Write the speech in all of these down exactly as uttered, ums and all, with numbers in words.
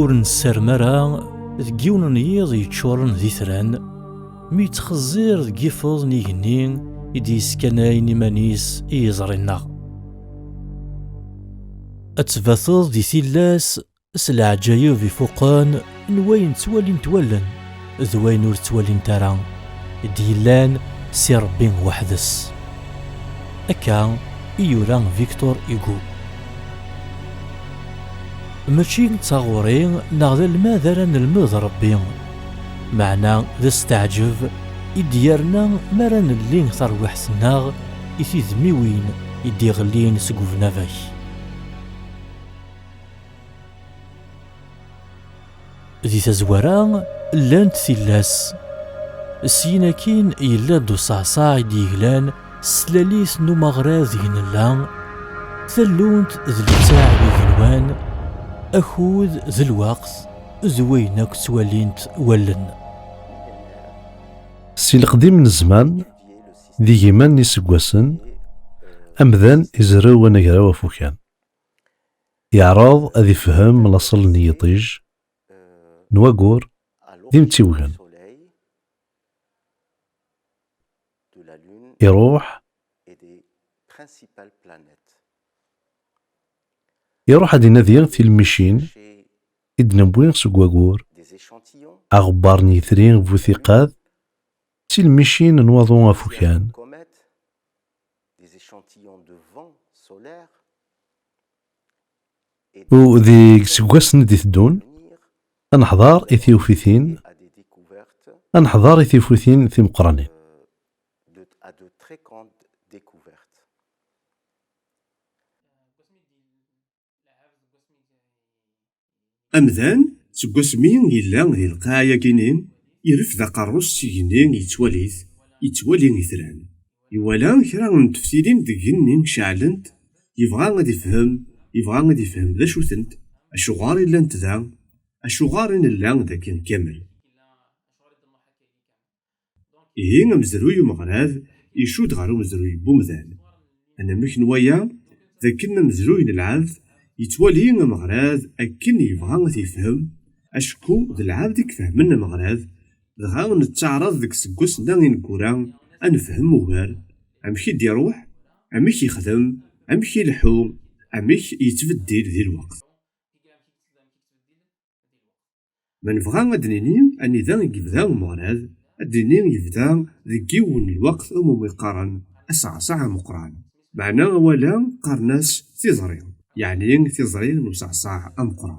Ur nessarem ara deg yiwen n yiḍ yeččuren d itran, mi yettxeẓẓir deg yifeḍ n yigenni i d-yeskanayen iman-is i yiẓri-nneɣ. Ad tbateḍ di tillas s leɛǧayeb ifuqen n wayen ttwalint wallen d wayen ur ttwalint ara, i d-yellan si Ṛebbi weḥd-s. Akka i yura Victor Hugo. Mačči d taɣuri neɣ d almad ara nelmed Ṛebbi, meɛna d asteɛǧeb i d-yerna mi ara nelli tarwiḥt-nneɣ i tidmiwin i d-iɣellin seg ubnabak. Di tazwara, llant tillas. Syin akkin, yella-d uṣaɛṣaɛ i d-yeglan s tlalit n umaɣrad deg nella, tallunt d littaɛ n igenwan, akud d lweqt d wayen akk ttwalint wallen. Si leqdim n zzman, di yiman n yiseggasen, amdan izerrew anagraw afukan. Yeɛreḍ ad ifhem laṣel n yiṭij, n wagur, d imtiwgen. Iruḥ, iruḥ ad inadi tilmicin i d-newwi seg wagur, aɣebbar n yitri bu tiqad, d tilmicin n waḍu afukan. U deg iseggasen i d-iteddun, ad neḥḍer i tyufitin, ad neḥḍer i tyufitin timeqqranin. Amdan, seg wasmi yella di lqaɛa-yagini, irfed aqerru-s s igenni, yettwali-t, yettwali itran. Iwala kra n teftilin deg igenni ceɛlent, yebɣa ad ifhem, yebɣa ad ifhem d acu-tent, acuɣer i llant da, acuɣer i nella dagi kamel. Ihi amezruy umeɣrad icudd ɣer umezruy n wemdan. Anamek n waya, d akken amezruy n lɛebd yettwali ameɣrad akken yebɣa ad t-yefhem, acku d lɛebd i ifehmen ameɣrad, dɣa nettaɛraḍ deg iseggasen-a ineggura ad nefhem ugar amek i d-iruḥ, amek yexdem, amek ileḥḥu, amek yettbeddil di lweqt. Ma nebɣa ad d-nini anida i yebda umeɣrad, ad d-nini yebda deg yiwen n lweqt umi qqaren aṣaɛṣaɛ ameqqran. Meɛna awal-a qqaren-as tiẓri, yeɛni tiẓri n uṣaɛṣaɛ ameqqran.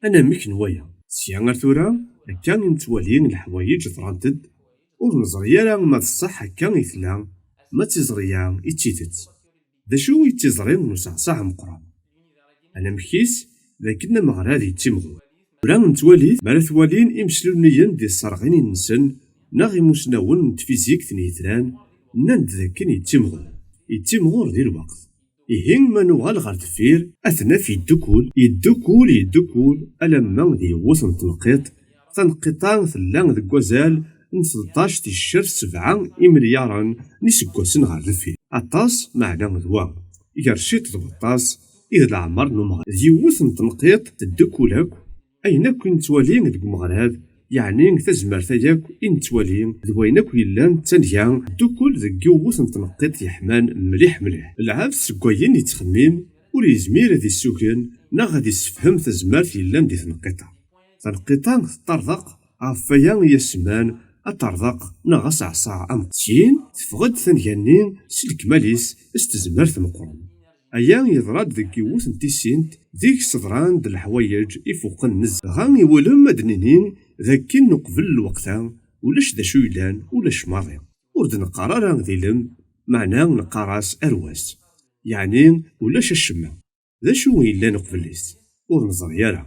Anamek n waya, sya ar tura, akka i nettwali leḥwayeǧ ḍrant-d, ur neẓri ara ma d ṣṣeḥ akka i tella, ma d tiẓri-a i d tidet. D acu i d tiẓri n uṣaɛṣaɛ ameqqran? Anamek-is, d akken ameɣrad yettimɣur. Tura nettwali-t mi ara t-walin imesluniyen di tserɣinin-nsen neɣ imusnawen n tfizikt n yitran, nnan-d d akken yettimɣur. Yettimɣur di lweqt. Ihi, ma nuɣal ɣer deffir, ad t-naf yeddukul, yeddukul, yeddukul, alamma d yiwet n tneqqiṭ. Taneqqiṭ-a tella deg wazal n tleṭṭac ticcer sebɛa imelyaren n yiseggasen ɣer deffir. Aṭas, meɛna d wa. Gar ciṭ d waṭas, i d leɛmer n umeɣrad. D yiwet n tneqqiṭ teddukul akk, ayen akk i nettwali deg umeɣrad, yeɛni tazmert-a yakk i nettwali, d wayen akk yellan d tanga, teddukul deg yiwet n tneqqiṭ yeḥman mliḥ mliḥ. Lɛebd seg wayen yettxemmim, ur yezmir ad issugen neɣ ad issefhem tazmert yellan di tneqqiṭ-a. Taneqqiṭ-a teṭṭerḍeq ɣef waya i as-semman aṭerḍeq neɣ aṣaɛṣaɛ ameqqran. Syin, teffeɣ-d tanga-nni s lekmal-is, s tezmert meqqren. Aya yeḍra-d deg yiwet n tisint deg-s ḍran-d leḥwayeǧ ifuqen nezzeh. Dɣa iwulem ad d-nini d akken uqbel lweqt-a ulac d acu yellan, ulac maḍi. Ur d-neqqar ara d ilem, meɛna neqqar-as arwas. Yeɛni ulac acemma. D acu i yellan uqbel-is? Ur neẓri ara.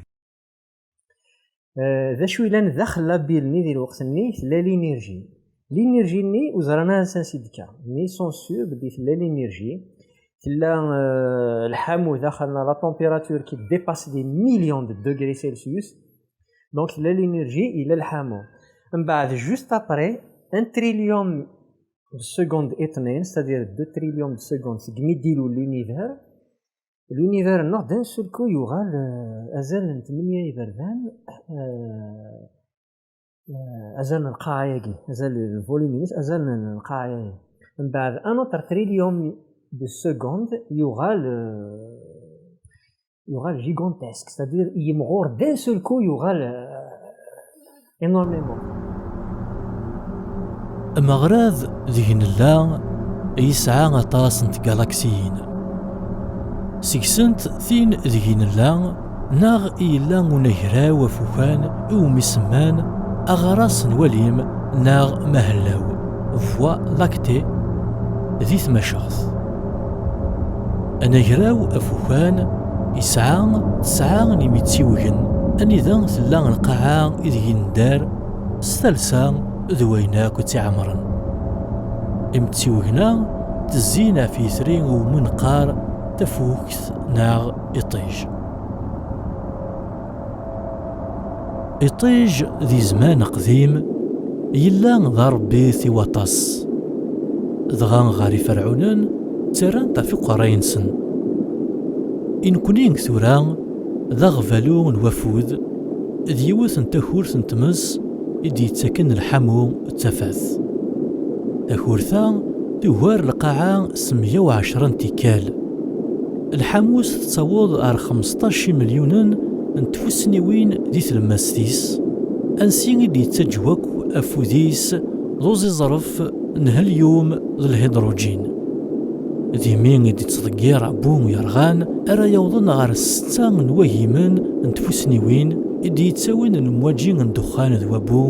Eh, d acu yellan daxel la bille-nni di lweqt-nni? Tella l'inergie. L'inergie-nni ur ẓran ara ansi i d-tekka. Mais sont sûrs belli tella l'inergie. Tella, eh, lḥamu daxel, la température qui dépasse des millions de degrés Celsius. Donc, tella l'inergie, yella lḥamu. Mbeɛd, juste après, un trillion de secondes éternelles, c'est-à-dire deux trillions de secondes, segmi d-ilul l'univers, L'univers-nneɣ d'un seul coup yuɣal, euh, azal n tmenya iberdan, euh, euh, azal n lqaɛa-agi, azal n volume-ines, azal n lqaɛa-agi. Mbeɛd un autre trillium de secondes yuɣal, euh, yuɣal gigantesque, c'est-à-dire yimɣur d'un seul coup yuɣal, euh, énormément. Ameɣrad deg nella yesɛa aṭas n tgalaksiyin. Seg-sent tin deg nella, neɣ i yella unagraw afukan iwumi semman aɣras n walim neɣ mahellaw, Voie lactée, di tmaceɣt. Anagraw afukan yesɛa tesɛa n yimtiwgen anida tella lqaɛa ideg i nedder s talsa d wayen akk i tt-iɛemren. Imtiwgen-a tezzin ɣef yitri umi neqqar tafukt neɣ iṭij. Iṭij di zman aqdim yella d aṛebbit i waṭas. Dɣa ɣer iferɛunen ttarran-t ɣef iqerray-nsen. I nekni tura d aɣbalu n wafud, d yiwet n takurt n tmes i d-yettaken lḥamu d tafat. Takurt-a tugar lqaɛa s meyya u ɛecṛa n tikkal. Lḥamu-s tettaweḍ ar xmesṭac imelyunen n tfussniwin di tlemmast-is, ansi i d-yettaǧew akk afud-is d uẓiẓref n helyum d lhidrujin. D imi i d-yettḍeggir abbu yerɣan ara yawḍen ɣer setta n wagimen n tfussniwin i d-yettawin lemwaǧi n ddexxan d wabbu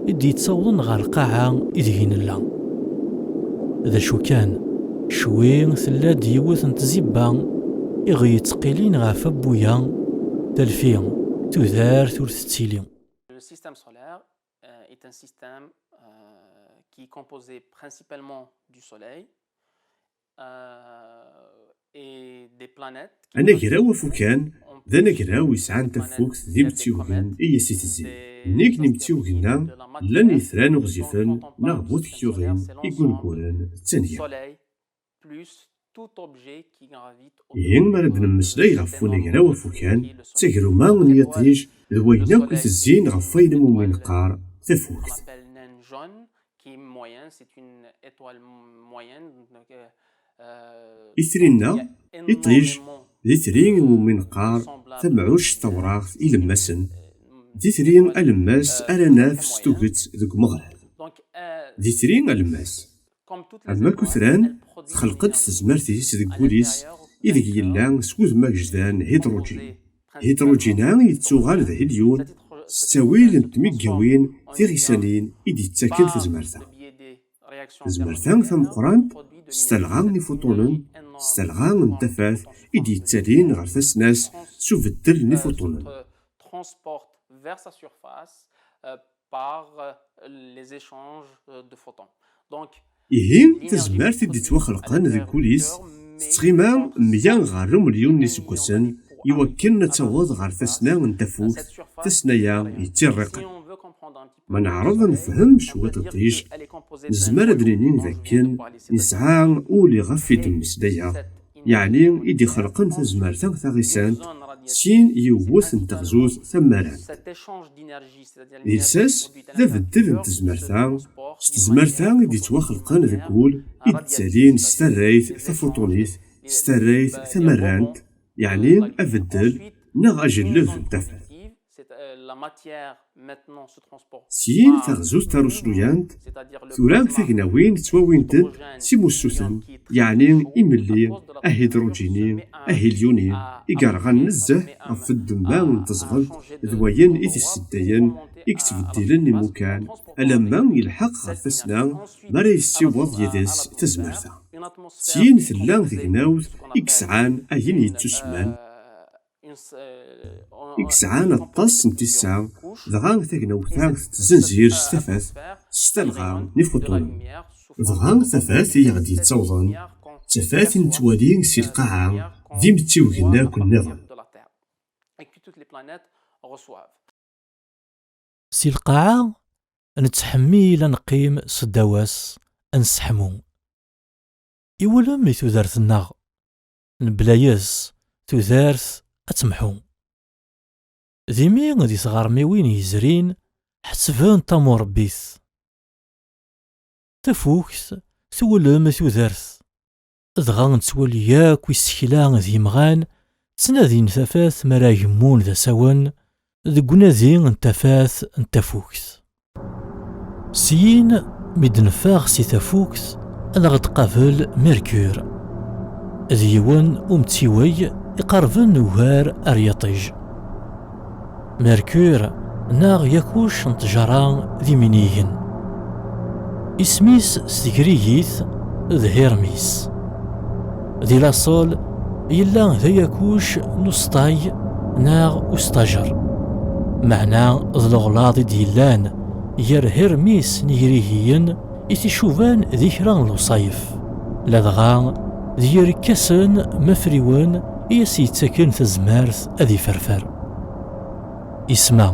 i d-yettawḍen ɣer lqaɛa ideg i nella. D acu kan, cwi tella-d yiwet n tzibba i ɣ-yettqilin ɣef wabbu-ya, talfi, tudert ur tettili. Le système solaire, euh, est un système, euh, qui est composé principalement du Soleil, euh, et des planètes qui... Anagraw afukan d anagraw yesɛan tafukt d imtiwgen i as-itezzin. Nnig n imtiwgen-a llan yitran ɣezzifen neɣ bu tekyuɣin i gunguren d tanya. Ihi, mi ara d-nemmeslay ɣef unagraw afukan, d tagruma n yiṭij d wayen akk itezzin ɣef wayen umi neqqar tafukt. Itri-nneɣ, iṭij, d itri iwumi neqqar tamɛuct tawraɣt ilemmasen. D itri alemmas ara naf s tuget deg umeɣrad. D itri alemmas. Am akk utran, txelq-d tezmert-is deg wul-is, ideg yella s wudem agejdan hidrujin. Hidrujin-a yettuɣal d hilyun s ttawil n tmiggawin tiɣisanin i d-yettaken tezmert-a. Tezmert-a tameqqrant, s talɣa n ifuṭunen, s talɣa n tafat i d-yettalin ɣer tasnas s ubeddel n ifuṭunen. Ihi, tazmert i d-yettwaxelqen deg wul-is tettɣima meyya ɣer umelyun n yiseggasen i wakken ad taweḍ ɣer tasna n tafukt, tasna-ya yettirriqen. Ma neɛreḍ ad nefhem cwiṭ iṭij, nezmer ad d-nini d akken nesɛa ul iɣef i d-mmeslayeɣ, yeɛni i d-ixelqen tazmert-a taɣisant, syin yiwet n teɣzut tammarant. D lsas, d abeddel n tezmert-a s tezmert-a i d-yettwaxelqen deg wul i d-ttalin s tarrayt tafuṭunit, s tarrayt tamarrant, yeɛni abeddel neɣ ajelleb n tafat. Syin, taɣzut tarusluyant, tura tagnawin ttwawint-d s imussuten, yeɛni imelli ahidrujini, ahilyuni, i yerɣan nezzeh ɣef ddemma n teẓɣelt d wayen i t-isseddayen, i yettbeddilen imukan, alamma yelḥeq ɣer tasna mi ara yessiweḍ yid-s tazmert-a. Syin tella tegnawt i yesɛan ayen yettusemman, i yesɛan aṭas n tissa, dɣa tagnawt-a tettzenziṛ s tafat, s talɣa n ifuṭunen. Dɣa tafat i aɣ-d-yettawḍen, d tafat i nettwali si lqaɛa, d imtiwgen akk nniḍen. Si lqaɛa, nettḥemmil ad neqqim seddaw-as, ad nesseḥmu. Iwulem i tudert-nneɣ, nebla yes, tudert ad temḥu. D imi di tɣermiwin yezrin ḥettbent am urebbit. Tafukt twellem tudert, dɣa nettwali yakk isekla d yimɣan ttnadin tafat mi ara gemmun d asawen deg unadi n tafat n tafukt. Syin mi d-neffeɣ si tafukt ad aɣ-d-qabel Mercure. D yiwen umtiweg iqerben ugar ar yiṭij. Mercure neɣ yakuc n ttjara d iminigen. Isem-is s tegrigit d Hermis. Di laṣel yella d ayakuc n usṭay neɣ ustajer, meɛna d leɣlaḍ i d-yellan gar Hermis n yigrigiyen i t-icuban di kra n lewṣayef, ladɣa d yirkasen mafriwen i as-yettaken tazmert ad iferfer. Isem-a,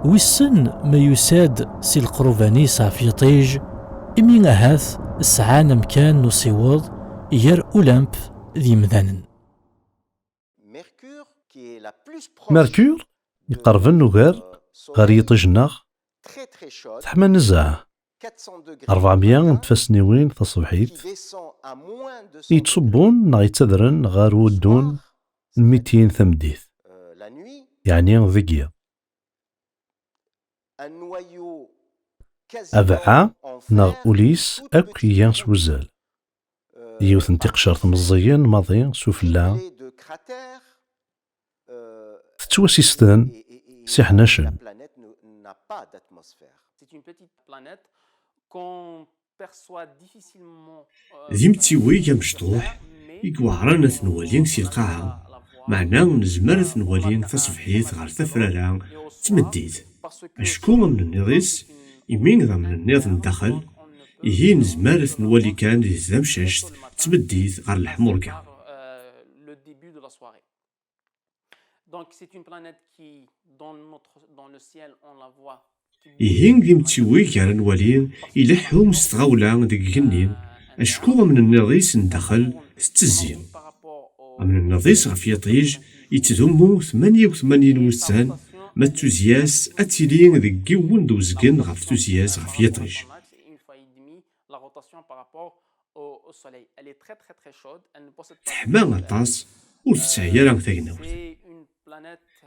wissen ma yusa-d si leqruban-is ɣef yiṭij, imi ahat sɛan amkan n usiweḍ gar Ulamp d yimdanen. Mercure, iqerben ugar ɣer yiṭij-nneɣ, teḥma nezzeh, ṛebɛemya n tfasniwin taṣebḥit, yettṣubbun neɣ yettadren ɣer wuddun n mitin tameddit, yeɛni deg yiḍ. Abeɛɛa neɣ ul-is akk iga s wuzzal. Yiwet n tiqcert meẓẓiyen maḍi sufella tettwasisten s iḥnacen. D imtiweg amecṭuḥ i iweɛren ad t-nwali si lqaɛa, meɛna nezmer ad t-nwali taṣebḥit ɣer tafrara d tmeddit, acku amnenniḍ-is, imi d amnenniḍ n daxel, ihi nezmer ad t-nwali kan di tdamcact d tmeddit ɣer leḥmurga. Ihi d imtiweg ara nwali ileḥḥu s tɣawla deg igenni, acku amnenniḍ-is n daxel tettezzi. Amnenniḍ-is ɣef yiṭij yettdummu tmanya u tmanyin wussan, ma d tuzzya-s ad tili deg yiwen d uzgen ɣef tuzzya-s ɣef yiṭij. Teḥma aṭas, ur tesɛi ara tagnawt.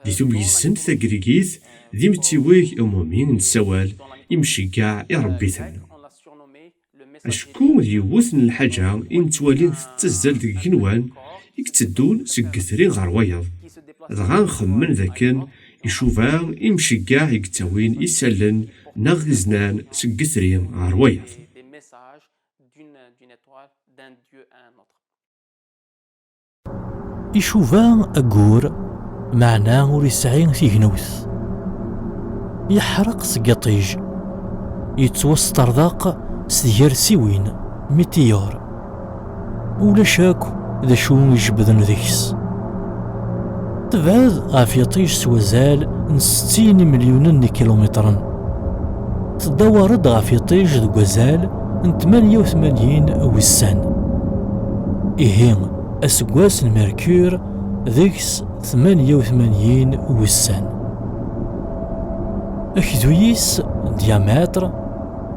Di tumgizent tagrigit, d imtiweg iɣummi nessawal imceggeɛ iṛebbiten. Acku d yiwet n lḥaǧa i nettwali tettazzal deg igenwan i itteddun seg yetri ɣer wayeḍ, dɣa nxemmen dakken icuba imceggeɛ i yettawin isallen neɣ iznan seg yetri ɣer wayeḍ. Icuba aggur, meɛna ur yesɛi tignewt. Yeḥreq seg yiṭij, yettwasṭerḍeq s tgersiwin, météores. Ulac akk d acu ijebbden deg-s. Tebɛed ɣef yiṭij s wazal n settin imelyunen n ikilumitren. Teddawaṛ-d ɣef yiṭij deg wazal n tmanya u tmanyin wussan. Ihi, aseggas n Mercure deg-s tmanya u tmanyin wussan. Akduy-is, diamètre,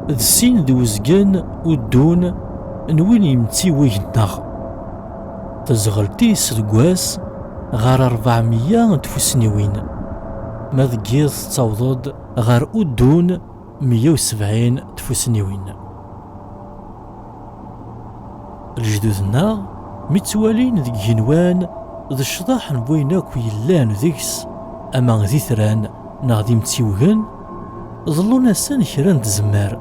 d sin d uzgen uddun n win yemtiweg-nneɣ. Tazeɣlt-is deg wass ɣer ṛebɛemya n tfusniwin, ma deg yiḍ tettaweḍ-d ɣer uddun meyya u sebɛin tfusniwin. Lejdud-nneɣ mi ttwalin deg igenwan d ccḍeḥ n wayen akk yellan deg-s, ama d itran neɣ d imtiwgen, ḍellun-asen kra n tzemmar,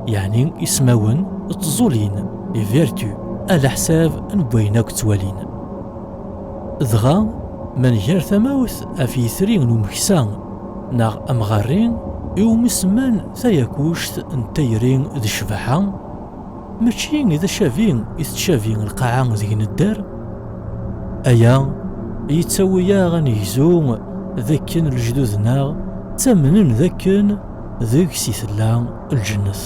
yeɛni ismawen d tẓulin, les vertus, ɛla ḥsab n wayen akk ttwalin. Dɣa, ma nger tamawt ɣef yitri n umeksa neɣ amɣarri iwumi semman tayakuct n tayri d ccbaḥa, mačči d acabi i tettcabi lqaɛa deg nedder? Aya yettawi-aɣ ad negzu d akken lejdud-nneɣ ttamnen d akken deg-s i tella lǧennet.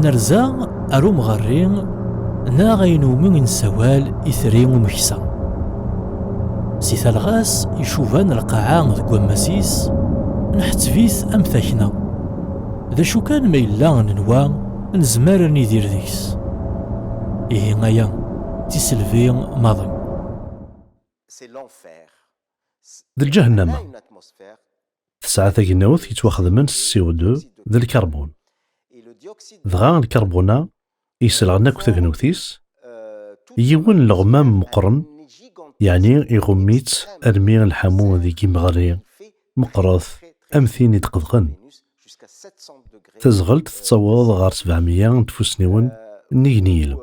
Nerza ar umɣerri neɣ ayen umi i nessawal itri umeksa. Si talɣa-s icuban lqaɛa deg wammas-is, nḥetteb-it am takna. D acu kan ma yella nenwa, nezmer ad nidir deg-s. Ihi aya d tiselbi maḍi. D lǧahennama. Tesɛa tagnawt yettwaxedmen s C O deux d lkarbun. Dɣa lkarbun-a yesleɣen akk tagnawt-is, yiwen n leɣmam meqqren, yeɛni iɣumm-itt almi lḥamu deg yimeɣri meqqret am tin i d-qedɣen. Tazeɣelt tettaweḍ ɣer sebɛemya n tfussniwen n yigenni yilem.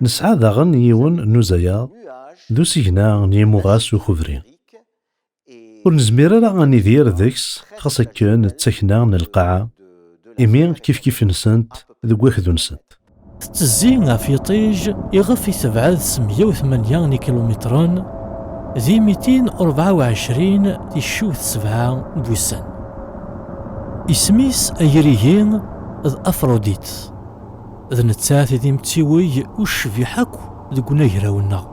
Nesɛa daɣen yiwen n uzayaḍ d usigna n yimuɣas ukubri. Ur nezmir ara ad nidir deg-s, xas akken d takna n lqaɛa, imi kifkif-nsent deg wakdu-nsent. Tettezzi ɣef yiṭij iɣef i tebɛed s meyya u tmanya n ikilumitren, di mitin u rebɛa u ɛecrin ticciwt sebɛa n wussan. Isem-is agrig-i d Afrodit. D nettat i d imtiweg ucbiḥ akk deg unagraw-nneɣ.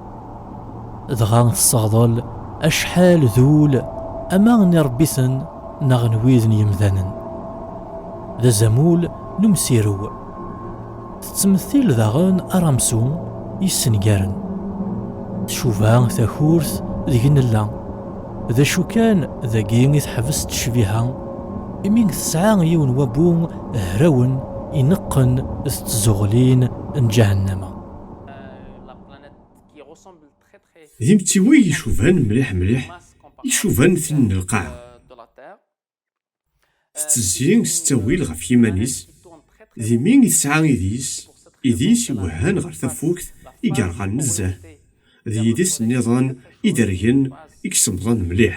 Dɣa tesseɣḍel acḥal d ul ama n iṛebbiten neɣ n wid n yemdanen. D azamul n umsirew. Tettmettil daɣen aramsu yessengaren. Tcuba takurt deg nella. D acu kan, dagi i teḥbes ttecbiha, imi tesɛa yiwen wabu hrawen ineqqen d tzuɣlin n ǧahennama. D imtiweg icuban mliḥ mliḥ, icuban tin n lqaɛa. Tettezzi s ttawil ɣef yiman-is, d imi i tesɛa idis, idis iwehhan ɣer tafukt i yerɣan nezzeh, d yidis nniḍen idergen i isemḍen mliḥ.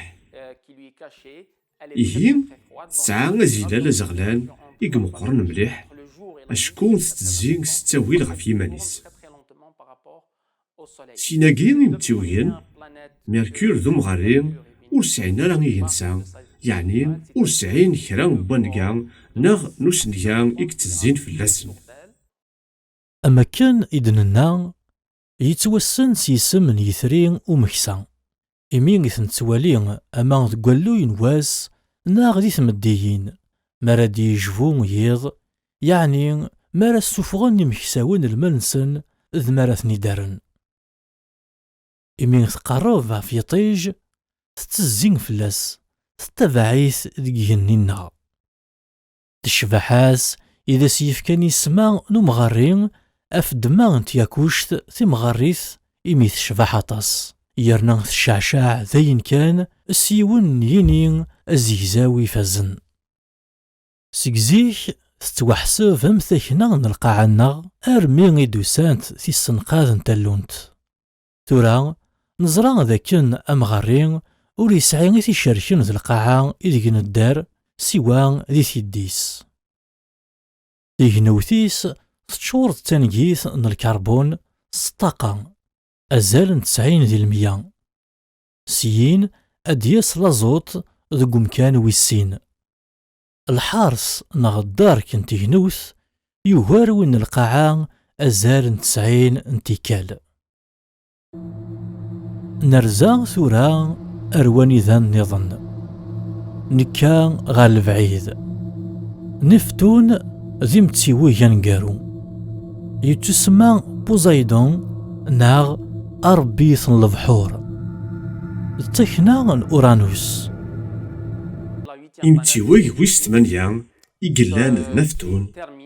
Ihi, tesɛa azilal azeɣlan i imeqqren mliḥ, acku tettezzi s ttawil ɣef yiman-is. Sin-agi imtiwgen, Mercure d umɣerri, ur sɛin ara igensa, yeɛni ur sɛin kra n wanga neɣ n usnga i yettezzin fell-asen. Am wakken i d-nenna, yettwassen s yisem n yitri umeksa, imi i t-nettwali ama deg walluy n wass neɣ di tmeddiyin, mi ara d-yejbu yiḍ, yeɛni mi ara ssufɣen imeksawen lmal-nsen d mi ara ten-id-rren. Imi tqerreb ɣef yiṭij, tettezzi fell-as, tettabaɛ-it deg igenni-nneɣ. D ccbaḥa-s i d as-yefkan isem-a n umɣerri ɣef ddemma n tyakuct timɣerrit, imi tecbeḥ aṭas, yerna tecceɛceɛ dayen kan s yiwen n yini azegzaw ifazen. Seg zik, tettwaḥseb am takna n lqaɛa-nneɣ armi i d-usant tissenqad n tallunt. Tura, neẓra d akken amɣerri ur yesɛi i t-icerken d lqaɛa ideg nedder, siwa di tiddi-s. Tignewt-is teččur d tangit n lkarbun s ṭṭaqa, azal n tesɛin di lmeyya. Syin ad d-yas laẓut deg umkan wis sin. Lḥers neɣ ddark n tegnewt yugar win n lqaɛa azal n tesɛin n tikkal. Nerza tura ar wanida nniḍen. Nekka ɣer lebɛid. Niftun d imtiweg aneggaru. Yettusemma Poseidon neɣ arebbi n lebḥur. D takna n Uranus. Imtiweg wis tmanya i yellan d Naftun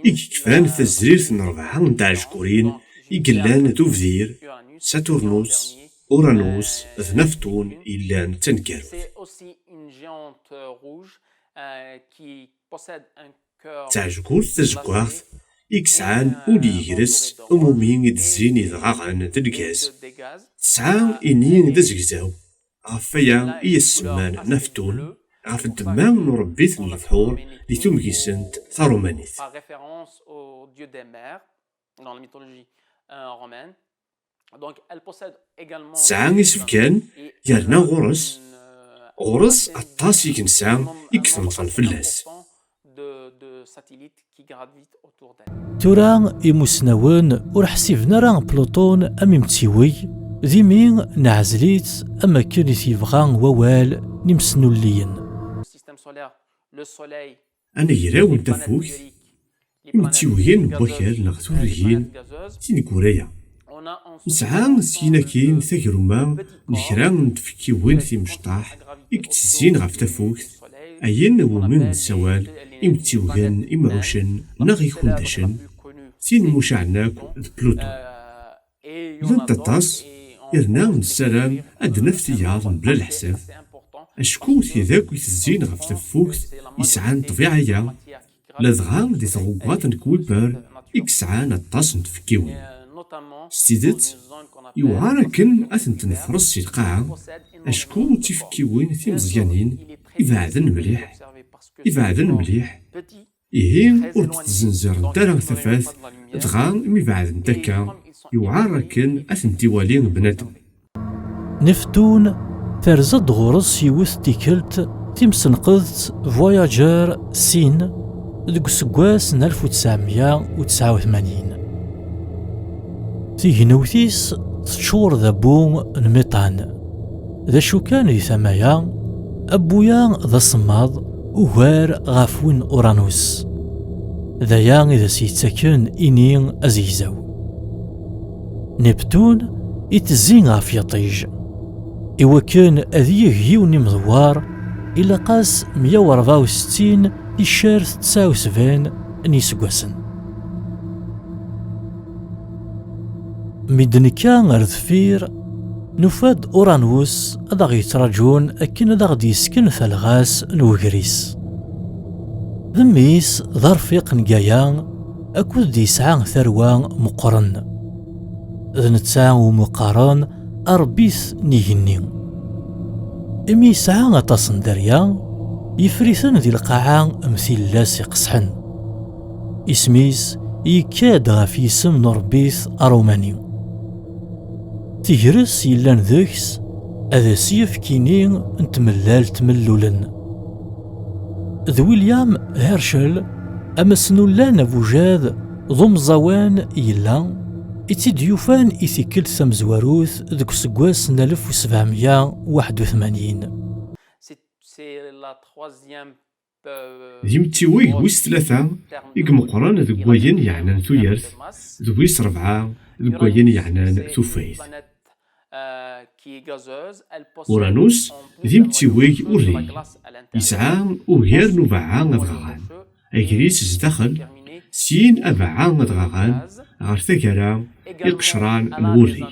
i yekfan tazrirt n rebɛa n tɛejgurin i yellan d ubdir, Saturnus, Uranus d Naftun yellan d taneggarut. D taɛejgurt tazeggaɣt i yesɛan ul yegres am umi i d-zzin idɣaɣen d lgaz. Tesɛa ini d azegzaw, ɣef waya i as-semman Naftun, ɣef ddemma n urebbit n lebḥur di tumgisent taṛumanit. Tesɛa isefkan, yerna ɣur-s, ɣur-s aṭas igensa i itemḍlen fell-as. Tura, imusnawen ur ḥsiben ara Pluton am imtiweg, d imi neɛzel-itt am akken i t-yebɣa wawal n imesnulliyen. Anagraw n tafukt, imtiwgen n wakal neɣ turrigin tineggura-a. Nesɛa syin akkin tagruma n kra n tfekkiwin timecṭaḥ i yettezzin ɣef tafukt, ayen umi nessawal imtiwgen imɛuccen neɣ ikundacen, tin mucaɛen akk d Pluton. Llant aṭas, yerna nessaram ad d-naf tiyaḍ mebla leḥsab, acku tid akk itezzin ɣef tafukt yesɛan ṭṭbiɛa-ya, ladɣa di tɣeggaḍt n Kuiper i yesɛan aṭas n tfekkiwin. S tidet, yewɛer akken ad tent-nefres si lqaɛa, acku d tifekkiwin timeẓyanin ibeɛden mliḥ, ibeɛden mliḥ. Ihi, ur d-ttzenziṛent ara tafat, dɣa mi beɛdent akka, yewɛer akken ad tent-iwali bnadem. Neptune terza-d ɣur-s yiwet n tikkelt timsenqedt, Voyager sin, deg useggas n alef u tesɛemya u tesɛa u tmanyin. Tignewt-is teččur d abbu n miṭan. D acu kan di tama-ya, abbu-ya d asemmaḍ ugar ɣef win n Uranus. D aya i d as-yettaken ini azegzaw. Neptune itezzi ɣef yiṭij. Iwakken ad yeg yiwen imdewwar, ilaq-as meyya u rebɛa u settin ticcert tesɛa u sebɛin n yiseggasen. Mi d-nekka ar deffir, nufa-d Uranus ad aɣ-yettraǧun akken ad aɣ-d-yesken talɣa-s n wegris. D mmi-s d arfiq n Gaya, akked d-yesɛa tarwa meqqren. D netta umi qqaren aṛebbit n igenni. Imi yesɛa aṭas n dderya, yeffer-iten di lqaɛa am tillas iqesḥen. Isem-is yekka-d ɣef yisem n uṛebbit aṛumani. Tigres yellan deg-s ad as-yefk ini n tmellalt mellulen. D William Herschel, amasnullan abujad d umẓawan yella, i tt-id-yufan i tikkelt tamezwarut deg useggas n alef u sebɛemya u waḥed u tmanyin. D imtiweg wis tlata i imeqqren deg wayen yeɛnan tuyat, d wis rebɛa deg wayen yeɛnan tufayt. Uranus d imtiweg urri. Yesɛa ugar n ubeɛɛa adɣaɣan, agris zdaxel, syin abeɛɛa adɣaɣan ɣer taggara, iqecran n wurri.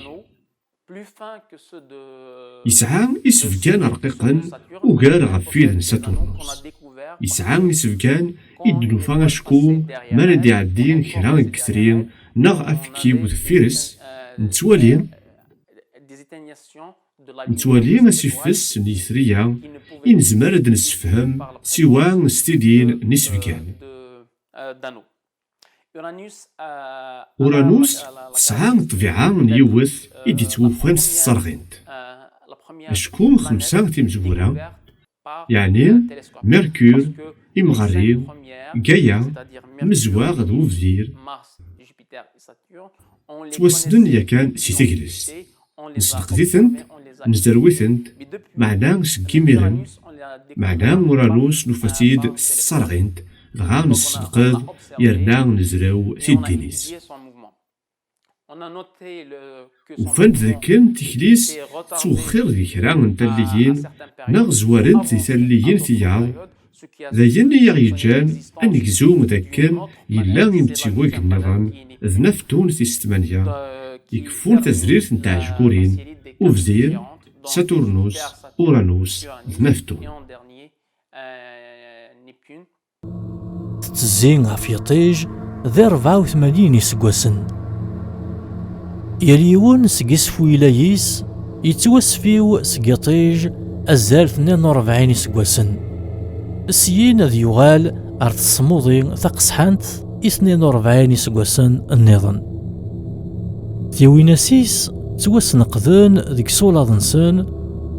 Yesɛa isebgan rqiqen ugar ɣef wid n Saturnus. Yesɛa isebgan i d-nufa acku mi ara d-iɛeddi kra n yitri neɣ afekkiw deffir-s, nettwali, nettwali asifes n yitri-a i nezmer ad d-nessefhem siwa s tidin n isebgan. Uranus tesɛa ṭṭbiɛa n yiwet i d-ittwufan s tserɣint. Acku xemsa timezwura, yeɛni Merkur, imɣerri, Gaya, Mezwaɣ d Webdir, ttwassnen yakan si tegrest. Nesneqd-itent, nezrew-itent, meɛna seg imiren, meɛna Uranus nufa-t-id s tserɣint, dɣa nessenqed yerna nezrew tiddin-is. Ufan-d dakken tikli-s tettwexxir di kra n talliyin neɣ zwarent di talliyin tiyaḍ, d ayen i aɣ-yeǧǧan ad negzu dakken yella imtiwag nniḍen d Naftun tis tmanya, ikeffun tazrirt n tɛejgurin, Ubdir, Saturnus, Uranus d Naftun. Tettezzi ɣef yiṭij di rebɛa u tmanyin iseggasen. Yal yiwen seg isfuyla-is yettwasfiw seg yiṭij azal tnin u rebɛin iseggasen. Syin ad yuɣal ar tesmuḍi taqesḥant i tnin u rebɛin iseggasen nniḍen. Tiwinas-is ttwasneqden deg isulaḍ-nsen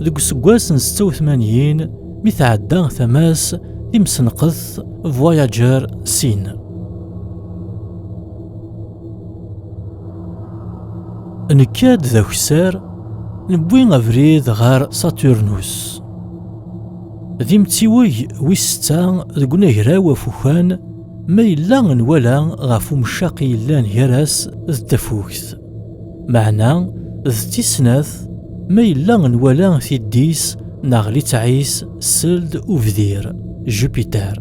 deg useggas n setta u tmanyin, mi tɛedda tama-s timsenqet Voyager sin. Nekka-d d akessar, newwi abrid ɣer Saturnus. D imtiweg wis setta deg unagraw afukan, ma yella nwala ɣef umcaq yellan gar-as d tafukt. Meɛna d tis snat ma yella nwala tiddi-s neɣ litteɛ-is seld ubdir, Jupiter.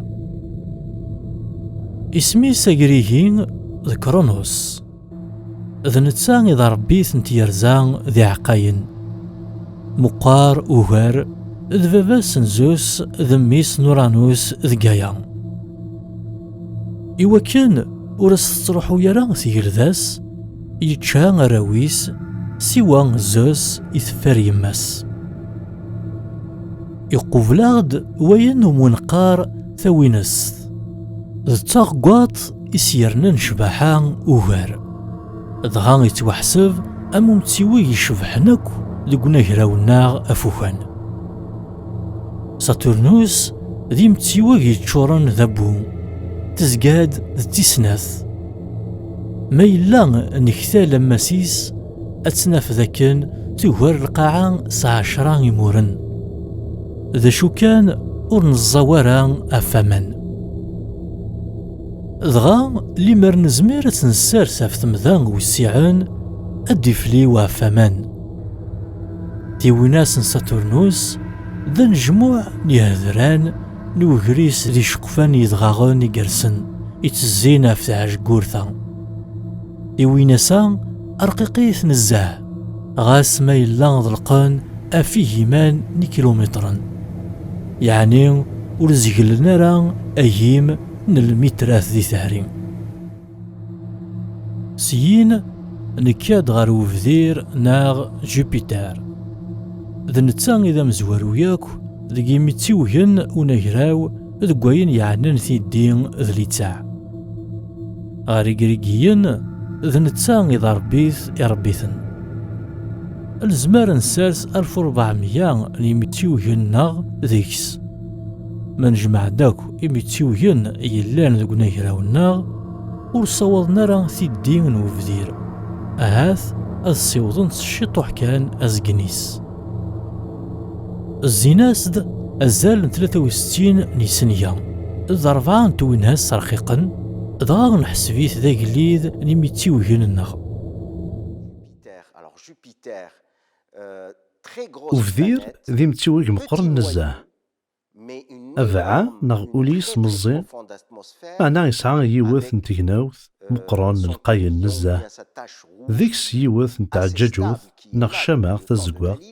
Isem-is agrigi d Kronos. D netta i d ṛebbi-t n tyerza d iɛeqqayen. Meqqar ugar, d baba-s n Zeus d mmi-s n Uranus d Gaia. Iwakken ur as-tettruḥu ara tgelda-s, yečča arraw-is, siwa Zeus i teffer yemma-s. Iqubel-aɣ-d wayen umi neqqar tawinest. D taɣeggaṭ i s-yernan ccbaḥa ugar. Dɣa yettwaḥseb am umtiweg icebḥen akk deg unagraw-nneɣ afukan. Saturnus d imtiweg yeččuren d abbu, tezga-d d tis snat. Ma yella nektal ammas-is, ad tt-naf dakken tugar lqaɛa s ɛecra imuren. D acu kan, ur neẓẓaw ara ɣef waman. Dɣa, limer nezmir ad tt-nessers ɣef temda wessiɛen, ad d-ifliw ɣef waman. Tiwinas n Saturnus d anejmuɛ n yihedran n wegris d iceqfan n yedɣaɣen igersen, ittezzin ɣef tɛejgurt-a. Tiwinas-a rqiqit nezzeh, ɣas ma yella ḍelqen ɣef igiman n ikilumitren, yeɛni ur zeglen ara agim n lmitrat di tehri. Syin, nekka-d ɣer webdir neɣ Jupiter. D netta i d amezwaru yakk deg yimtiwgen unagraw deg wayen yeɛnan tiddi d litteɛ. Ɣer Igrigiyen, d netta i d aṛebbi-t iṛebbi-ten. Nezmer ad nessers alef u ṛebɛemya n yimtiwgen-nneɣ deg-s. Ma nejmeɛ-d akk imtiwgen yellan deg unagraw-nneɣ, ur ssawaḍen ara tiddi n webdir. Ahat ad ssiwḍen s ciṭuḥ kan azgen-is. Zzin-as-d azal n tlata u settin n yisenga, d rebɛa n twinas rqiqen, dɣa neḥseb-it d agellid n yimtiwgen-nneɣ. Ubdir d imtiweg meqqren nezzeh. Abɛa neɣ ul-is meẓẓi, meɛna yesɛa yiwet n tegnawt meqqren lqayen nezzeh, deg-s yiwet n tɛeǧǧaǧut neɣ ccama tazeggaɣt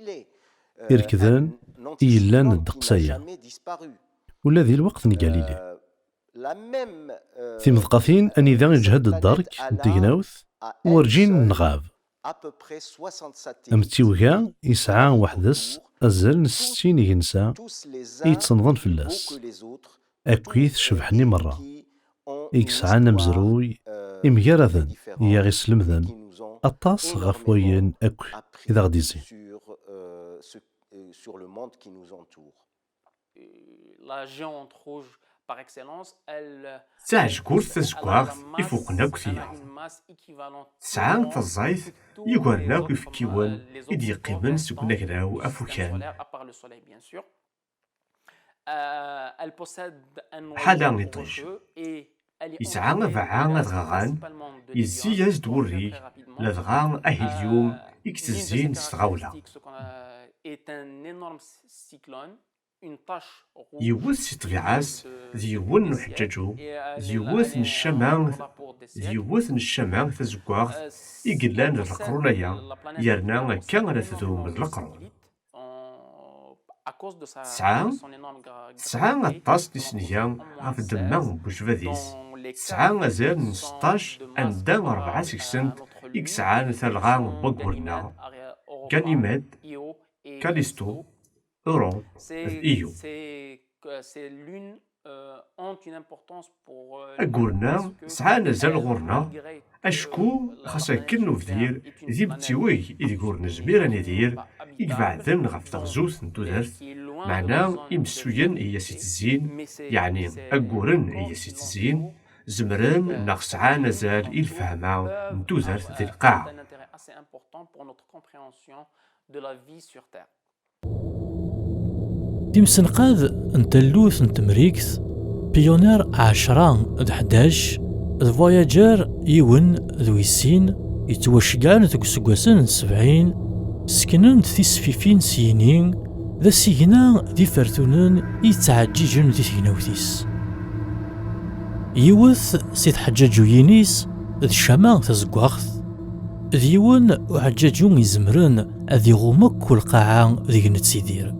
irekden i yellan ddeqs-aya, ula di lweqt n Galili. Timeḍqatin anida iǧhed dderk n tegnawt werǧin nɣab. Amtiweg-a yesɛa weḥd-s azal n settin igensa i yettennḍen fell-as, akkit cebḥen i merra, i yesɛan amezruy imgaraden i aɣ-islemden aṭas ɣef wayen akk i d aɣ-d-izzin. D taɛejgurt tazeggaɣt ifuqen akk tiyaḍ. Tesɛa taẓayt yugaren akk ifekkiwen i d-yeqqimen seg unagraw afukan. Ḥala iṭij. Yesɛa abeɛɛa adɣaɣan, yezzi-yas-d wurrig, ladɣa ahilyum i yettezzin s tɣawla. Yiwet si ṭṭbiɛa-s d yiwen n uḥeǧǧaǧu, d yiwet n ccama, d yiwet n ccama tazeggaɣt i yellan d leqrun-aya, yerna akka ara tdum d leqrun. Tesɛa, tesɛa aṭas n yisenga ɣef ddemma n wejbad-is, tesɛa azal n seṭṭac anda rebɛa seg-sent i yesɛan talɣa n waggur-nneɣ, Ganymède, Callisto, Europe d Io. Aggur-nneɣ sɛan azal ɣur-neɣ acku, xas akken ubdir d imtiweg ideg ur nezmir ad nidir, i ibeɛden ɣef teɣzut n tudert, Meɛna imessuyen i as-itezzin, yeɛni agguren i as-itezzin, zemren neɣ sɛan azal i lfehma n tudert di lqaɛa. Timsenqad n tallut n Temrikt, Pioneer ɛecra d ḥdac d Voyager yiwen d wis sin, yettwaceggɛen deg useggasen n sebɛin, seknen-d tisfifin s yini d asigna d ifertunen i yettɛeǧǧiǧen di tegnawt-is. Yiwet si tḥeǧǧaǧuyin-is d ccama tazeggaɣt, d yiwen uḥeǧǧaǧu izemren ad iɣum akk lqaɛa deg nettidir.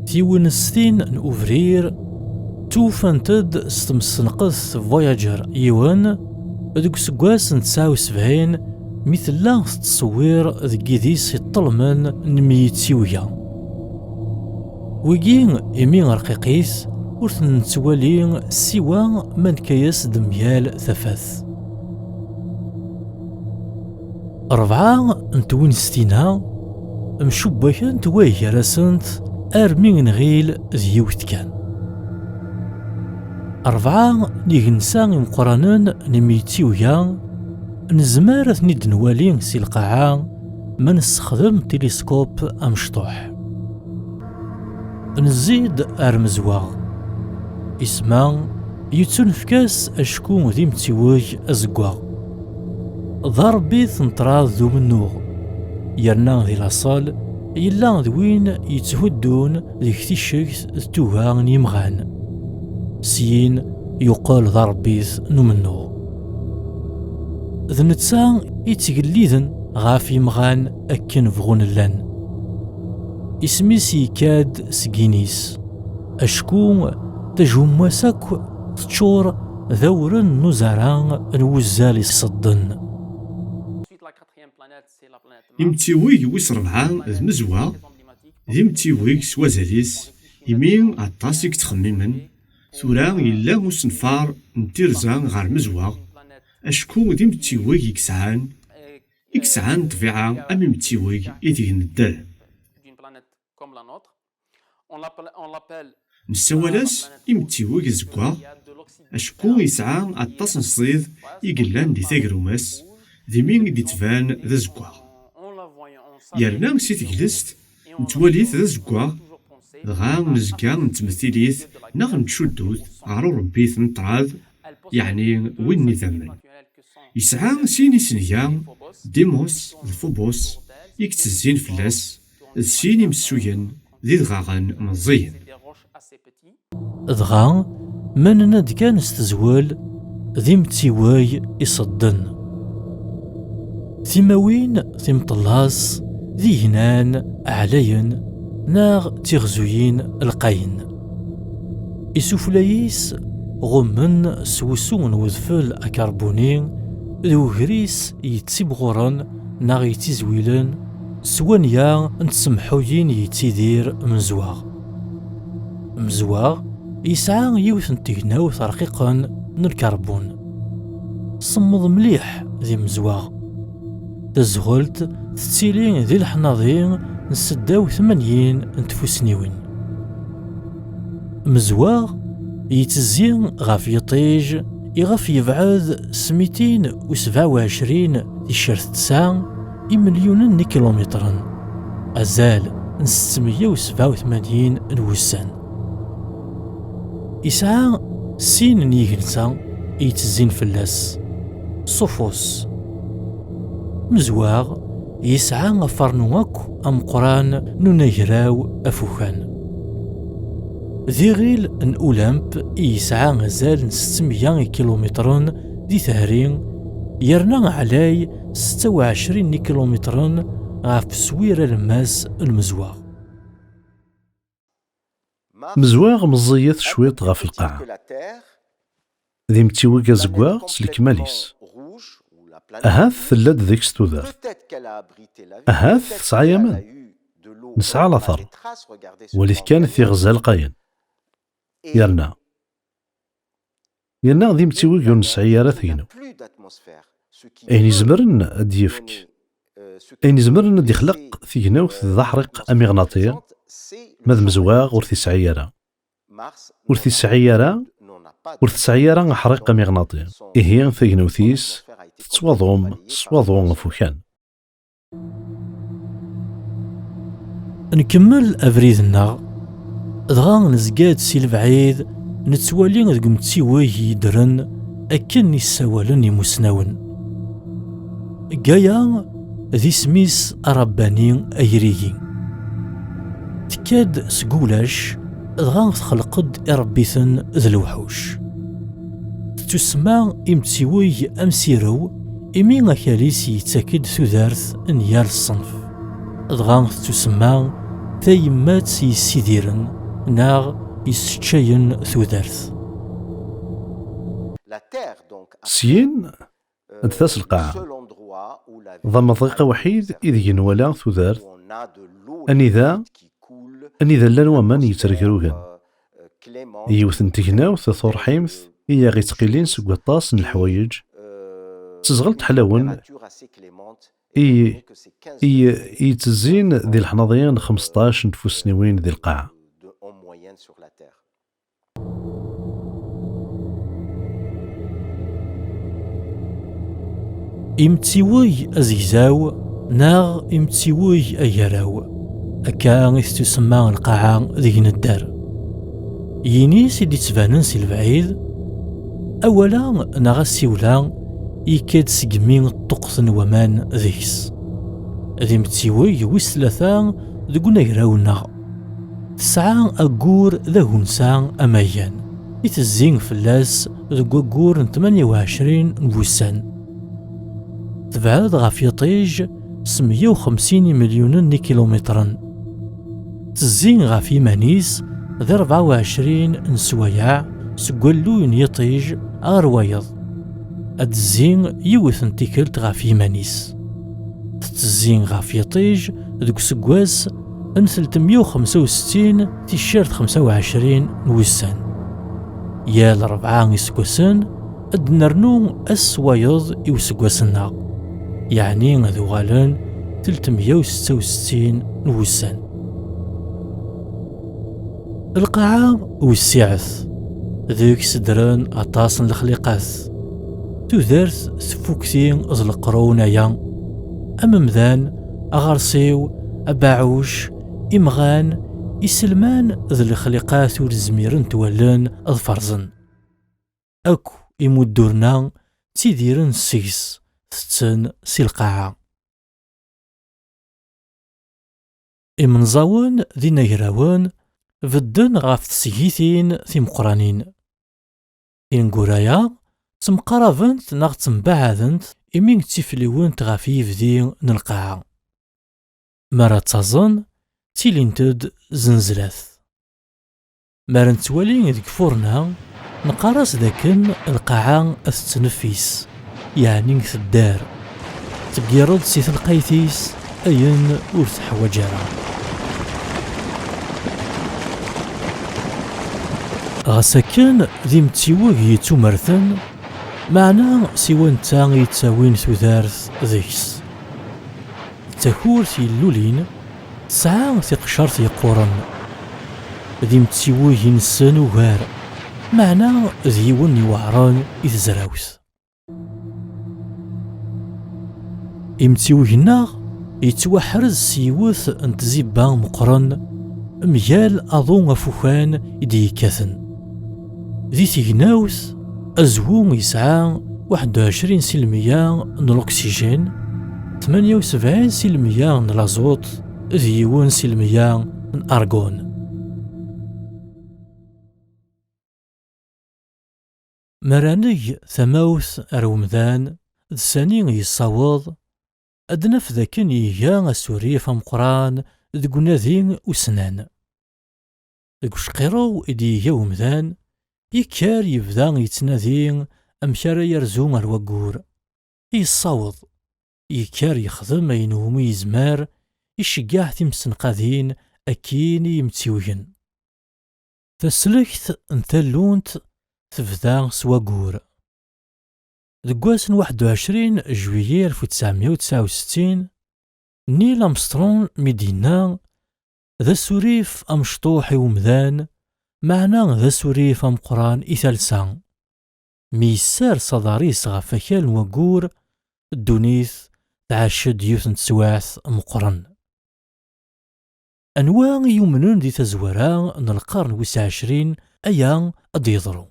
Tiwinest-in n ubrid ttewfant-d s temsenqet Voyager yiwen deg useggas n tesɛa u sebɛin, mi tella tettṣewwir deg yidis iṭṭelmen n myittiwga. Wigi imi rqiqit, ur ten-nettwali siwa ma nekka-yas-d myal tafat. Rebɛa n twinest-inna mcubbakent way gar-asent armi nɣil d yiwet kan. Rebɛa n yigensa imeqqranen n myittiwga nezmer ad ten-id-nwali si lqaɛa ma nessexdem tiliskop amecṭuḥ. Nezzi-d ar Mezwaɣ. Isem-a yettunefk-as acku d imtiweg azeggaɣ. D aṛebbit n ṭṭrad d umennuɣ, yerna di laṣel yella d win yetthuddun deg ticcegt d tuga n yimɣan. Syin yuqel d aṛebbit n umennuɣ. D netta i ttgelliden ɣef yimɣan akken bɣun llan. Isem-is yekka-d seg yini-s, acku tajumma-s akk teččur d awren n uzara n wuzzal iṣedden. Imtiweg wis rebɛa d Mezwaɣ, d imtiweg s wazal-is, imi aṭas i yettxemmimen, tura yella usenfar n tirza ɣer Mezwaɣ, acku d imtiweg i yesɛan, i yesɛan ṭṭbiɛa am imtiweg ideg nedder. Nessawal-as imtiweg azeggaɣ, acku yesɛa aṭas n ṣṣid i yellan di tagruma-s, d imi i d-ittban d azeggaɣ. Yerna si teglest, nettwali-t d azeggaɣ, dɣa nezga nettmettil-it neɣ nettcuddu-t ɣer urebbit n ṭṭrad, yeɛni win n idammen. Yesɛa sin isenga, Dimos d Fubus, i yettezzin fell-as, d sin imessuyen d idɣaɣen meẓẓiyen. Dɣa, ma nenna-d kan s tezwel, d imtiweg iṣedden. Timawin timṭellas d ignan ɛlayen neɣ tiɣzuyin lqayen. Isufla-is ɣummen s wusu n wedfel akarbuni d wegris yettimɣuren neɣ yettizwilen s wanya n tsemḥuyin yettidir Mezwaɣ. Mezwaɣ yesɛa yiwet n tegnawt rqiqen n lkarbun. Semmeḍ mliḥ di Mezwaɣ. Tazɣelt tettili di leḥnaḍi n seddaw tmanyin n tfusniwin. Mezwaɣ yettezzi ɣef yiṭij iɣef yebɛed s mitin u sebɛa u ɛecrin ticcert tesɛa imelyunen n ikilumitren, azal n settemya u sebɛa u tmanyin n wussan. Yesɛa sin n yigensa i yettezzin fell-as. Ṣufus. Mezwaɣ yesɛa afarnu akk ameqqran n unagraw afukan. D iɣil n Ulamp i yesɛa azal n settemya ikilumitren di tehri, yerna ɛlay setta u ɛecrin n ikilumitren ɣef uswir alemmas n Mezwaɣ. Mezwaɣ meẓẓiyet cwiṭ ɣef lqaɛa. D imtiweg azeggaɣ s lekmal-is. Ahat tella-d deg-s tudert. Ahat tesɛa aman. Nesɛa later. Walit kan tiɣza lqayen. Yerna. Yerna d imtiweg ur nesɛi ara tagnawt. Ayen izemren ad d-yefk Ayen izemren ad d-ixleq tignawt d aḥriq amiɣnaṭi, ma d mezwaɣ ur t-isɛi ara. Ur t-isɛi ara, ur tesɛi ara aḥriq amiɣnaṭi. Ihi tagnawt-is tettwaḍum s waḍu afukan. Nkemmel abrid-nneɣ, dɣa nezga-d si lebɛid nettwali deg umtiweg yeddren akken i ssawalen imusnawen. Gaya d isem-is arabbani agrigi. Tekka-d seg ulac, dɣa texleq-d iṛebbiten d lewḥuc. Tettusemma imtiweg amsirew, imi akal-is yettak-d tudert n yal ṣṣenf. Dɣa tettusemma tayemmat yessidiren neɣ yesseččayen tudert. Syin, d taselqaɛa. D amaḍriq awḥid ideg nwala tudert, anida, anida llan waman yettregrugen. Yiwet n tegnawt turḥimt i aɣ-ittqilin seg waṭas n leḥwayeǧ, d teẓɣelt ḥlawen i, i, i yettezzin di leḥnaḍi n xmesṭac n tfussniwin di lqaɛa. Imtiweg azegzaw neɣ imtiweg agaraw, akka i tettusemma lqaɛa deg nedder. Yinis i d-ittbanen si lebɛid, awal-a neɣ asiwel-a yekka-d segmi ṭṭuqqten waman deg-s. D imtiweg wis tlata deg unagraw-nneɣ. Tesɛa aggur d agunsa amagan, itezzi fell-as deg waggur n tmanya u ɛecrin n wussan. Tebɛed ɣef yiṭij s meyya u xemsin imelyunen n ikilumitren. Tezzi ɣef yiman-is di rebɛa u ɛecrin n sswayeɛ seg walluy n yiṭij ɣer wayeḍ. Ad tezzi yiwet n tikkelt ɣef yiman-is. Tettezzi ɣef yiṭij deg useggas n tlettmeyya u xemsa u settin ticcert xemsa u ɛecrin n wussan. Yal rebɛa iseggasen ad d-nernu ass wayeḍ i useggas-nneɣ, yeɛni ad uɣalen tlettmeyya u setta u settin n wussan. Lqaɛa wessiɛet, deg-s ddren aṭas n lexliqat. Tudert tfukti d leqrun aya, am umdan, aɣersiw, abaɛuc, imɣan, iselman d lexliqat ur zmirent wallen ad ferẓen. Akk imudduren-a ttidiren seg-s, tetten si lqaɛa. Imenẓawen d inagrawen bedden ɣef tesgitin timeqqranin. Ineggura-a ttemqarabent neɣ ttembaɛadent imi ttifliwent ɣef yibdi n lqaɛa. Mi ara ttaẓen, ttilint-d zenzlat. Mi ara nettwali deg furna, neqqar-as dakken lqaɛa ad tettneffis, yeɛni tedder. Teggireḍ si telqayt-is ayen ur teḥwaǧ ara. Ɣas akken d imtiweg yettumerten, meɛna siwa netta i yettawin tudert deg-s. D takurt yellulin, tesɛa tiqecert yeqquren. D imtiweg inessen ugar, meɛna d yiwen iweɛren i tezrawt. Imtiweg-nneɣ yettwaḥrez s yiwet n tzibba meqqren mgal aḍu afukan i d-yekkaten. Di tegnawt, azwu yesɛa waḥed u ɛecrin si lmeyya n l'oxygène, tmanya u sebɛin si lmeyya n l'azote d yiwen si lmeyya n argon. Mi ara neg tamawt ar umdan d sani yessaweḍ, ad naf dakken iga asurif ameqqran deg unadi ussnan. Deg ucqirew i d-iga umdan, yekker yebda yettnadi amek ara yerzu ar waggur. Yessaweḍ. Yekker yexdem ayen umi yezmer, iceggeɛ timsenqadin akkin i yimtiwgen. Taslekt n tallunt tebda s waggur. Deg wass n waḥed u ɛecrin juillet alef u tesɛemya u tesɛa u settin, Neil Armstrong mi d-yenna: "D asurif amecṭuḥ i umdan, meɛna d asurif ameqqran i talsa." Mi yessers aḍar-is ɣef wakal n waggur, ddunit tɛac-d yiwet n teswiɛt meqqren. Anwa i yumnen di tazwara n lqern wis ɛecrin aya ad d-yeḍru?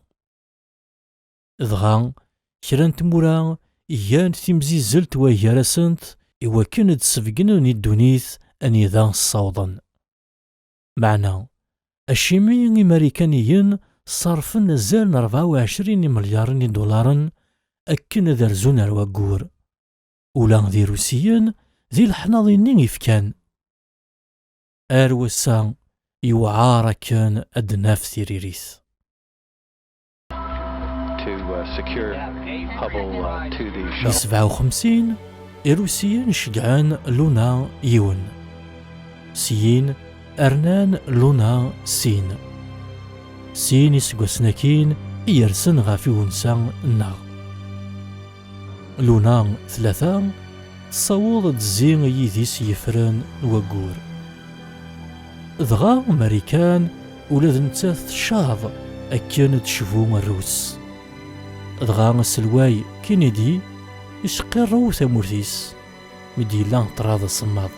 Dɣa, kra n tmura igan timzizzelt war gar-asent i wakken ad d-sbeggnen i ddunit anida ssawḍen. Meɛna, acimi Imarikaniyen ṣerrfen azal n rebɛa u ɛecrin imelyaṛen idulaṛen akken ad rzun ar waggur? Ula d Irusiyen di leḥnaḍ-nni i fkan. Ar wass-a, yewɛer akken ad d-naf tiririt. To uh, secure Hubble uh, to the Di shuttle. Sebɛa u xemsin, Irusiyen ceggɛen Luna yiwen. Syin, rnan Luna sin. Sin iseggasen akkin i yersen ɣef iwensa-nneɣ. Luna tlata tessaweḍ ad d-tezzi i yidis yeffren n waggur. Dɣa Marikan ula d nettat tecceḍ akken ad tecbu Rrus. Dɣa aselway Kennedy iseqqirrew tamurt-is mi d-yella ṭṭrad asemmaḍ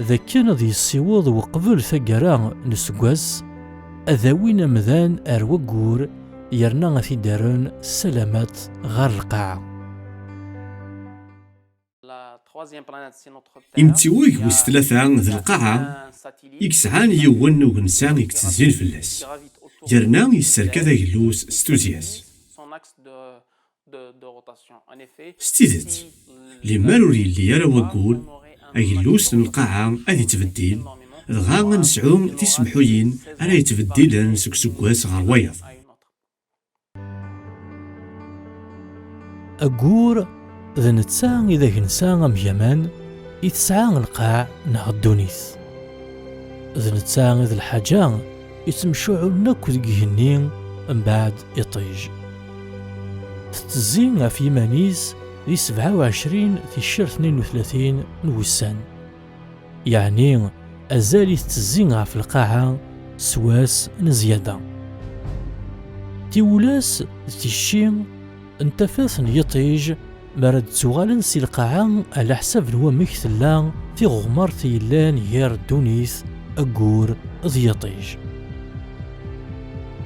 d akken ad yessiweḍ uqbel taggara n useggas ad awin amdan ar waggur yerna ad t-id-rren s ssalamat ɣer lqaɛa. Imtiweg wis tlata d lqaɛa i yesɛan yiwen n ugensa i yettezzin fell-as, yerna yesserkad agellus s tuzzya-s. S tidet, limer ur yelli ara waggur, agellus n lqaɛa ad yettbeddil, dɣa ad nesɛu tisemḥuyin ara yettbeddilen seg useggas ɣer wayeḍ. Aggur d netta i d agensa amgaman i tesɛa lqaɛ neɣ ddunit. D netta i d lḥaǧa yettemcuɛulen akk deg igenni mbeɛd iṭij. Tettezzi ɣef yiman-is di sebɛa u ɛecrin ticcert tnin u tlatin n wussan. Yeɛni, azal i tettezzi ɣef lqaɛa s wass n zzyada. Tiwlas d ticci n tafat n yiṭij mi ara d-ttuɣalen si lqaɛa, ɛla ḥsab n wamek tella tiɣumert yellan gar ddunit, aggur d yiṭij.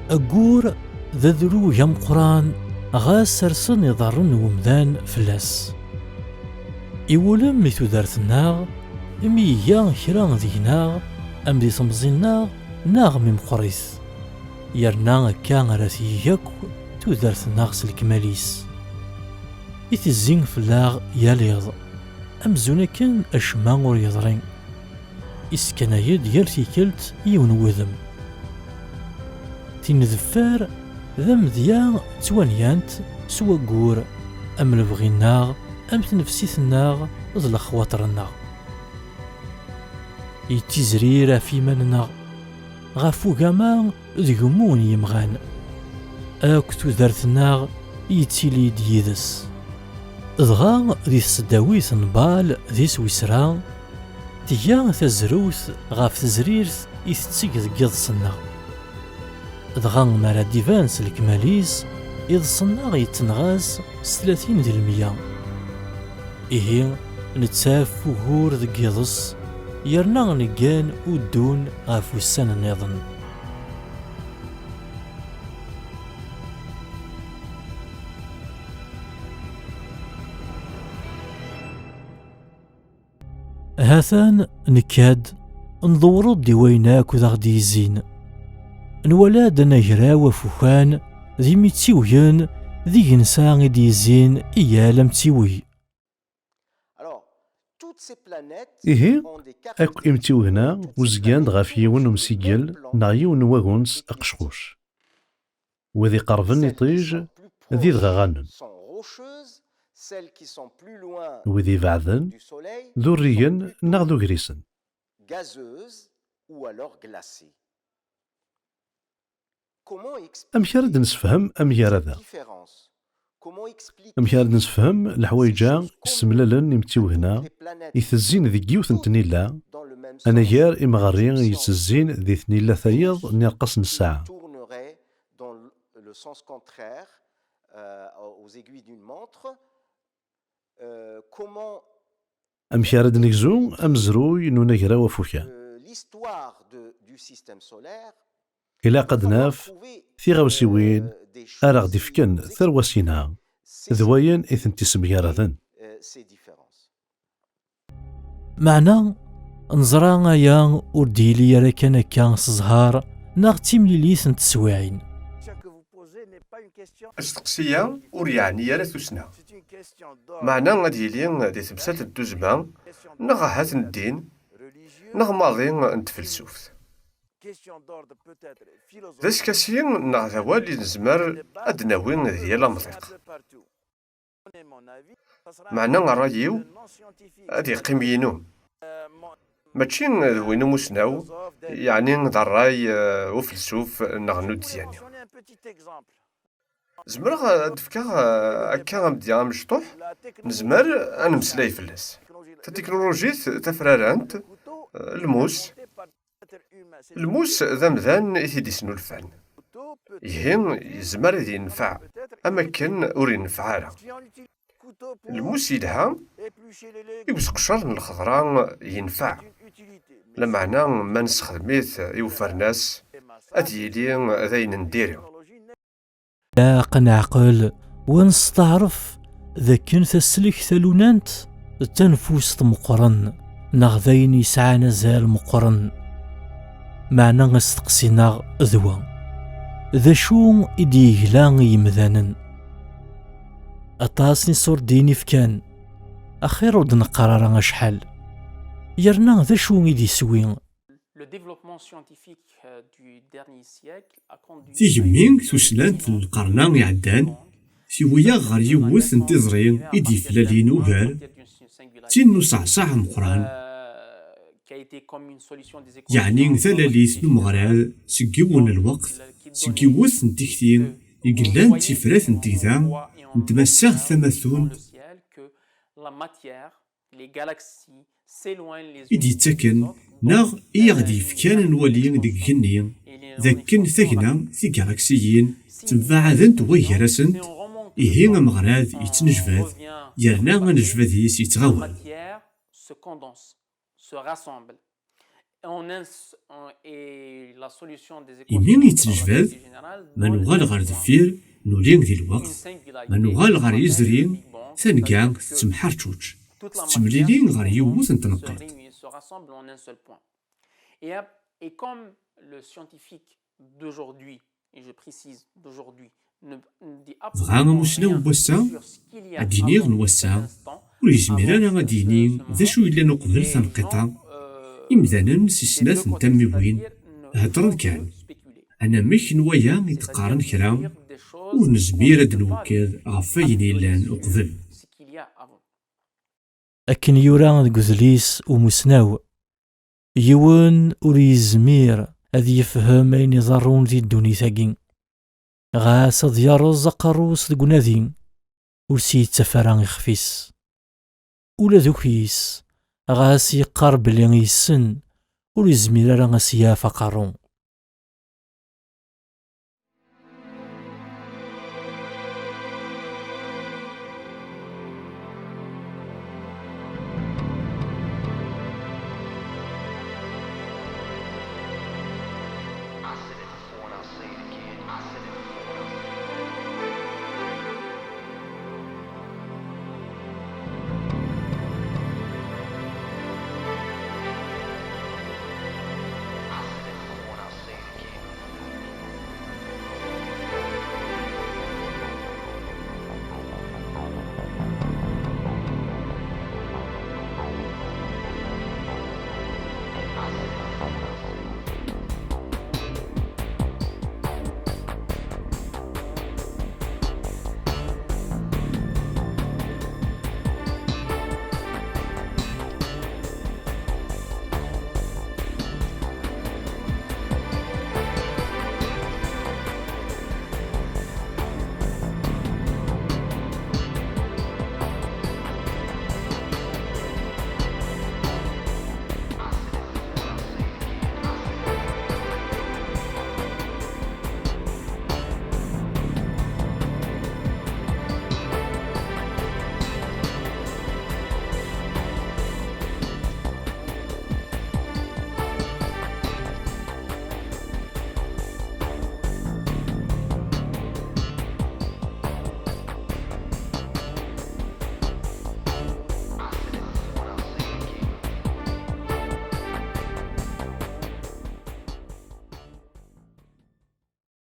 Aggur d adrug ameqqran, ɣas rsen iḍarren n wemdan fell-as. Iwulem i tudert-nneɣ, imi iga kra deg-neɣ, am di temẓi-nneɣ, neɣ mi meqqrit. Yerna akka ara t-yeg akk tudert-nneɣ s lekmal-is. Itezzi fell-aɣ yal iḍ, amzun akken acemma ur yeḍri. Isseknay-d yal tikkelt yiwen n wudem. Tin deffar d amedya ttwanyant s waggur, am lebɣi-nneɣ, am tnefsit-nneɣ d lexwaṭer-nneɣ. Yettizrir ɣef yiman-nneɣ, ɣef ugama d gemmun yemɣan. Akk tudert-nneɣ yettili-d yid-s. Dɣa di tesdawit n Bal di Swisra, tga tazrewt ɣef tezrirt i tetteg deg yiḍes-nneɣ. Dɣa mi ara d-iban s lekmal-is, iḍes-nneɣ yettenɣas s tlatin di lemya. Ihi, nettaf ugur deg yiḍes, yerna neggan uddun ɣef wussan nniḍen. Hatan nekka-d, ndewwer-d i wayen akk d aɣ-d-yezzin. Nwala-d anagraw afukan d imtiwgen d igensa i d-yezzin i yal amtiweg. Ihi, akk imtiwgen-a uzgan-d ɣef yiwen n umsigel neɣ yiwen n wagens aqecquc. Wid iqerben iṭij d idɣaɣanen. Wid ibeɛden d urrigen neɣ d ugrisen. Amek ara d-nessefhem amgarad-a? Amek ara d-nessefhem leḥwayeǧ-a yessemlalen imtiwgen-a itezzin deg yiwet n tnila, anagar imeɣri yettezzin di tnila tayeḍ n irqas n ssaɛa? Amek ara d-negzu amezruy n unagraw afukan? Ilaq ad naf tiɣawsiwin ara ɣ-d-ifken tarwasin-a d wayen i tent-issemgaraden. Meɛna, neẓra aya ur d-yili ara kan akka s zzher neɣ d timlilit n teswiɛin. Asteqsi-a ur yeɛni ara tussna. Meɛna ad yili di temsalt n tuzzma, neɣ ahat n ddin, neɣ maḍi n tfelsuft. D askasi neɣ d awal i nezmer ad d-nawi di yal amḍiq. Meɛna ṛṛay-iw ad yeqqim yinu. Mačči d win umusnaw, yeɛni d ṛṛay ufelsuf neɣ n udyani. Zemreɣ ad d-fkeɣ akka amedya amecṭuḥ, nezmer ad nemmeslay fell-as. Tatiknulujit tafrarant, lmus, Lmus d amdan i t-id-isnulfan. Ihi, yezmer ad yenfeɛ, am akken ur yenfeɛ ara. Lmus yelha i useqcer n lxeḍra, yenfeɛ. Lameɛna ma nessexdem-it i ufernas, ad yili d ayen n diri. Ilaq ad neɛqel u ad nesteɛref d akken taslekt talunant d tanfust meqqren neɣ d ayen yesɛan azal meqqren. Meɛna asteqsi-nneɣ d wa: d acu i d-yegla i yimdanen? Aṭas n iṣurdiyen i fkan, axir ur d-neqqar ara acḥal. Yerna d acu i d-iswi? Tigemmi tussnant n lqern-a iɛeddan tiwi-yaɣ ɣer yiwet n tiẓri i d-yeflalin ugar d tin n uṣaɛṣaɛ ameqqran, yeɛni talalit n umeɣrad seg yiwen n lweqt, seg yiwet n tikti i yellan d tifrat n tegda n tmassaɣt tamatunt, i d-yettaken neɣ i aɣ-d-yefkan ad nwali deg igenni d akken tagna, tigalaksiyin ttembaɛadent way gar-asent, ihi ameɣrad yettnejbad yerna anejbad-is yettɣawal. Imi yettnejbad, ma nuɣal ɣer deffir, nuli di lweqt, ma nuɣal ɣer yizri, tanga tettemḥerčuč, tettemlili ɣer yiwet n tneqqiṭ. Dɣa amusnaw n wass-a, ad d-iniɣ n wass-a, ur yezmir ara ad d-yini d acu yellan uqbel taneqqiṭ-a. Imdanen si snat n tamiwin heddren kan, anamek n waya i d-qqaren kra, ur nezmir ad d-nwekked ɣef wayen yellan uqbel. Akken yura deg udlis umusnaw, yiwen ur yezmir ad yefhem ayen iḍerrun di ddunit-agi. Ɣas ad yerreẓ aqerru-s deg unadi, ur s-yettaf ara ixef-is. Ula d ukyis, ɣas yeqqar belli yessen, ur yezmir ara ad s-yaf aqerru.